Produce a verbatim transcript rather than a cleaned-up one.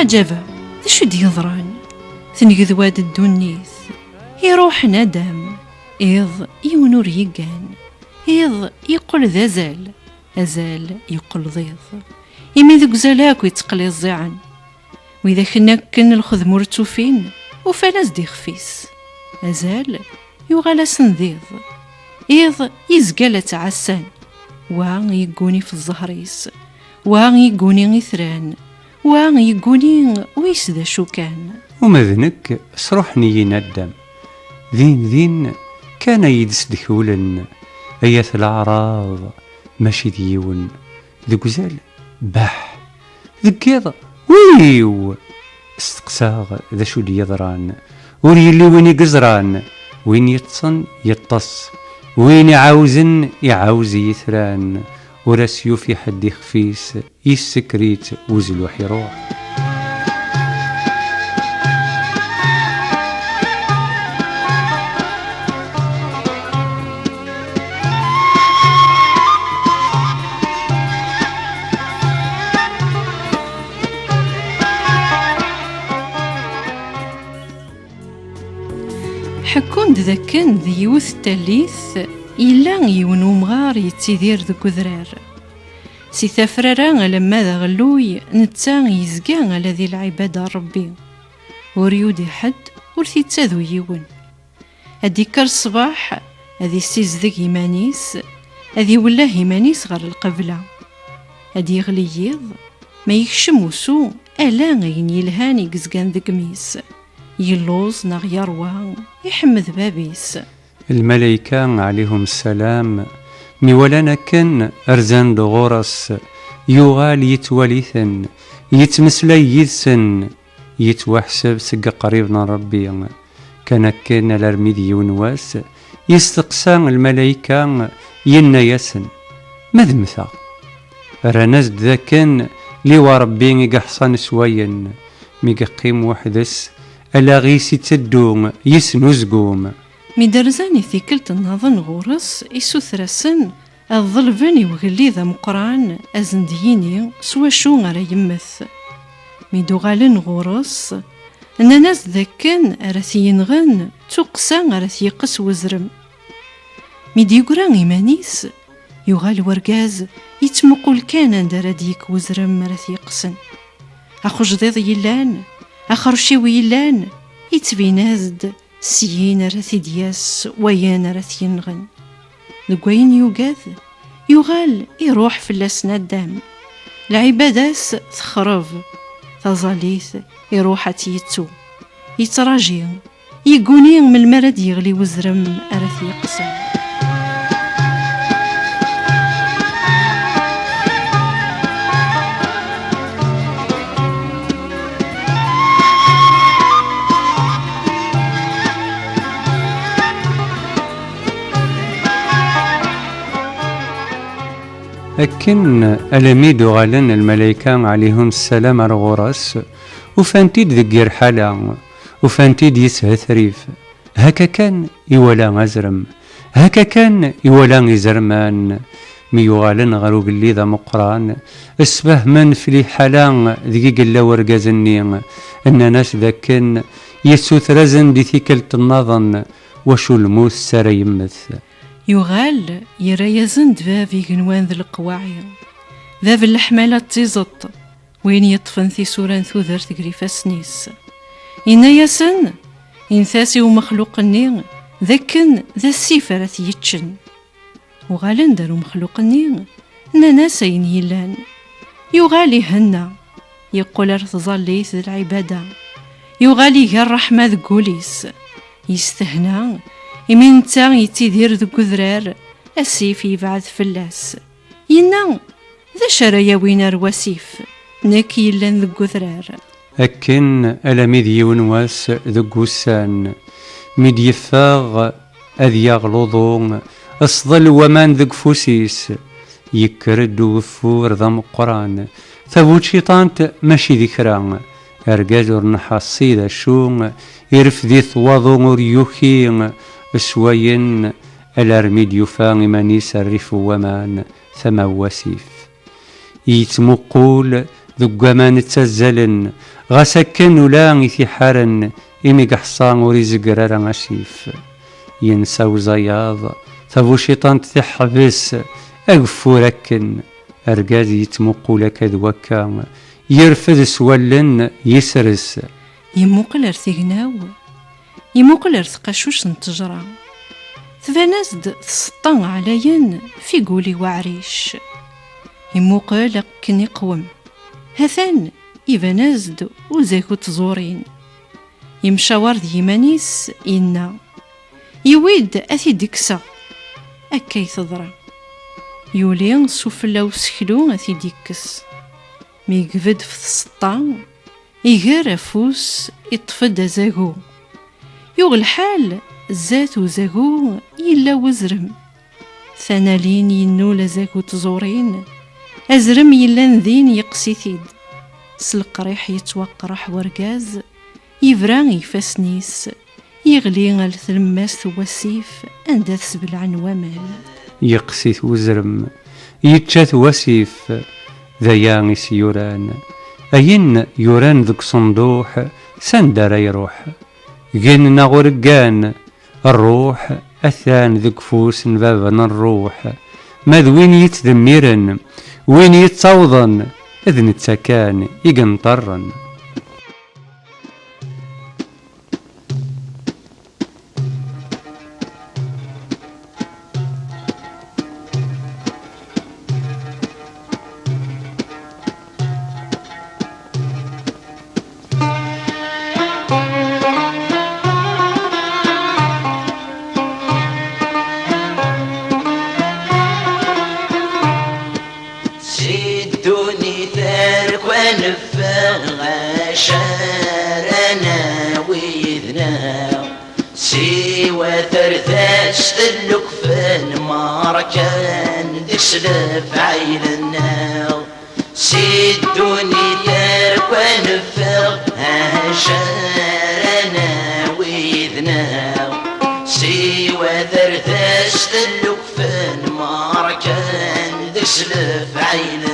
Ǧaba, d acu i d-yeḍran? Tengedwa-d ddunit. Iruḥ nadam. Iḍ yiwen ur yeggan. Iḍ yeqqel d azal. Azal yeqqel d iḍ. Imi deg uzal akk yetteqliẓẓiɛen. Widak akken lxedm ur ttufin, ufan-as-d ixef-is. Azal yuɣal-asen d iḍ. Iḍ yezga la ttɛassan. Wa yegguni f zzher-is, wa yegguni itran, wa yegguni wis d acu kan. Uma d nekk, sruḥen-iyi naddam. Din din kan ay d-sdekkulen, ay at leɛraḍ, mačči d yiwen. Deg uzal, baḥ. Deg yiḍ, wiw! Steqsaɣ d acu d-yeḍran. Ur yelli win i yeẓran, win yeṭṭsen, yeṭṭes. Win iɛawzen, iɛawez i yitran. Ur as-yufi ḥedd ixef-is, yessekker-itt uzluḥ iruḥ. Ḥekkun-d dakken di yiwet n tallit yella yiwen umɣar yettidir deg udrar. Si tafrara alamma d aɣelluy, netta yezga ala di lɛibada n Ṛebbi. Ur yudi ḥedd, ur t-ittadu yiwen. Ad d-ikker ṣṣbeḥ, ad issizdeg iman-is, ad iwelleh iman-is ɣer lqebla. Ad d-yeɣli yiḍ, ma yekcem usu, ala ayen yelhan i yezgan deg imi-s. Yelluẓ neɣ yerwa, iḥemmed bab-is. Lmalayka, ɛlihum ssalam, mi walan akken, rzan-d ɣur-s, yuɣal yettwali-ten, yettmeslay yid-sen, yettwaḥseb seg iqriben n Ṛebbi. Kan akken alarmi d yiwen wass, yesteqsa lmalayka, yenna-yasen: "Ma d mmteɣ?" Rran-as-d dakken liwa Ṛebbi i yeḥṣan s wayen, mi yeqqim weḥd-s, alaɣ-is itteddu yesnuzgum. Mi d-rzan i tikkelt nnaḍen ɣur-s, isuter-asen ad ḍelben i ugellid ameqqran, ad sen-d-yini s wacu ara yemmet. Mi d-uɣalen ɣur-s, nnan-as dakken ara t-yenɣen d tuqqsa ara t-yeqqes wezrem. Mi d-yeggra iman-is, yuɣal wergaz yettmuqul kan anda ara d-yekk wezrem ara t-yeqqsen. Axujḍiḍ yellan, axerciw yellan, yettbin-as-d syin ara t-id-yas wayen ara t-yenɣen. Deg wayen yugad, yuɣal iruḥ fell-as naddam. Lɛibada-s texreb, taẓallit iruḥ ad tt-yettu. Yettraji, yegguni melmi ara d-yeɣli wezrem ara t-yeqqsen. Akken alami d-uɣalen lmalayka ɛlihum ssalam ar ɣur-s, ufan-t-id deg yir ḥala, ufan-t-id yeshetrif. Hakka kan iwala azrem, hakka kan iwala izerman. Mi yuɣalen ɣer ugellid ameqqran, sfehmen f liḥala deg i yella urgaz-nni, nnan-as dakken yessuter-asen di tikkelt nnaḍen, wacu lmut s ara yemmet. Yuɣal yerra-yasen-d bab igenwan d leqwaɛi, bab n leḥmala d tiẓeṭ, win yeṭṭfen tisura n tudert gar ifassen-is. Yenna-yasen, inta-as i umexluq-nni d akken d asif ara t-yeččen. Uɣalen-d ar umexluq-nni, nnan-as ayen yellan. Yuɣal ihenna, yeqqel ar tẓallit d lɛibada. Yuɣal iger ṛṛeḥma deg wul-is. Yestehna, imi netta yettidir deg udrar, asif yebɛed fell-as. Yenna, d acu ara yawin ar wasif, nekk yellan deg udrar? Akken alami d yiwen wass deg wussan, mi d-yeffeɣ ad yaɣ luḍu, sḍel waman deg ufus-is, yekker-d ugeffur d ameqqran, tabuciṭant mačči d kra, argaz ur nḥaṣi d acu, irfed-it waḍu ur yuki s wayen, alarmi d-yufa iman-is rrif n waman, tama n wasif. Yettmuqul deg waman ttazzalen, Ɣas akken ula i t-iḥaren imi yeḥṣa ur izegger ara asif. Yensa uzayaḍ, tabuciṭant tiḥbes, ageffur akken. Argaz yettmuqul akka d wakka, yerfed s wallen, yesres. Yemmuqel ar tignaw, yemmuqel ar tqacuct n ttejra. Tban-as-d tseṭṭa ɛlayen f iguli uɛric. Yemmuqel akken iqwem. Hatan iban-as-d uzagu n tẓurin. Yemcawaṛ d yiman-is, yenna: "Yewwi-d ad t-id-kkseɣ." Akka i teḍra. Yuli s ufella useklu ad t-id-ikkes. Mi yegdeb f tseṭṭa, iger afus, iṭṭef-d azagu. Yuɣ lḥal, zdat uzagu yella uzrem. Tanalin yennul azagu n tẓurin, azrem yellan din yeqqes-it-id. S leqriḥ yettwaqreḥ wergaz, yebra i ifassen-is, yeɣli ar tlemmast n wasif anda t-sbelɛen waman. Yeqqes-it uzrem, yečča-t wasif, d aya i s-yuran. Ayen yuran deg uṣenduḥ, s anda ara iruḥ? Gen neɣ ur ggan, rruḥ atan deg ufus n baba n rruḥ. Ma d win yettdemmiren, win yettawḍen, d netta kan i yenṭerren. Si ddunit ar kwa neffeɣ, acu ara nawi yid-neɣ? Siwa tardast n lekfen, merkan deg-s lefɛayel-nneɣ. Si ddunit ar kwa neffeɣ, acu ara nawi yid-neɣ? Siwa tardast n lekfen, merkan deg-s lefɛayel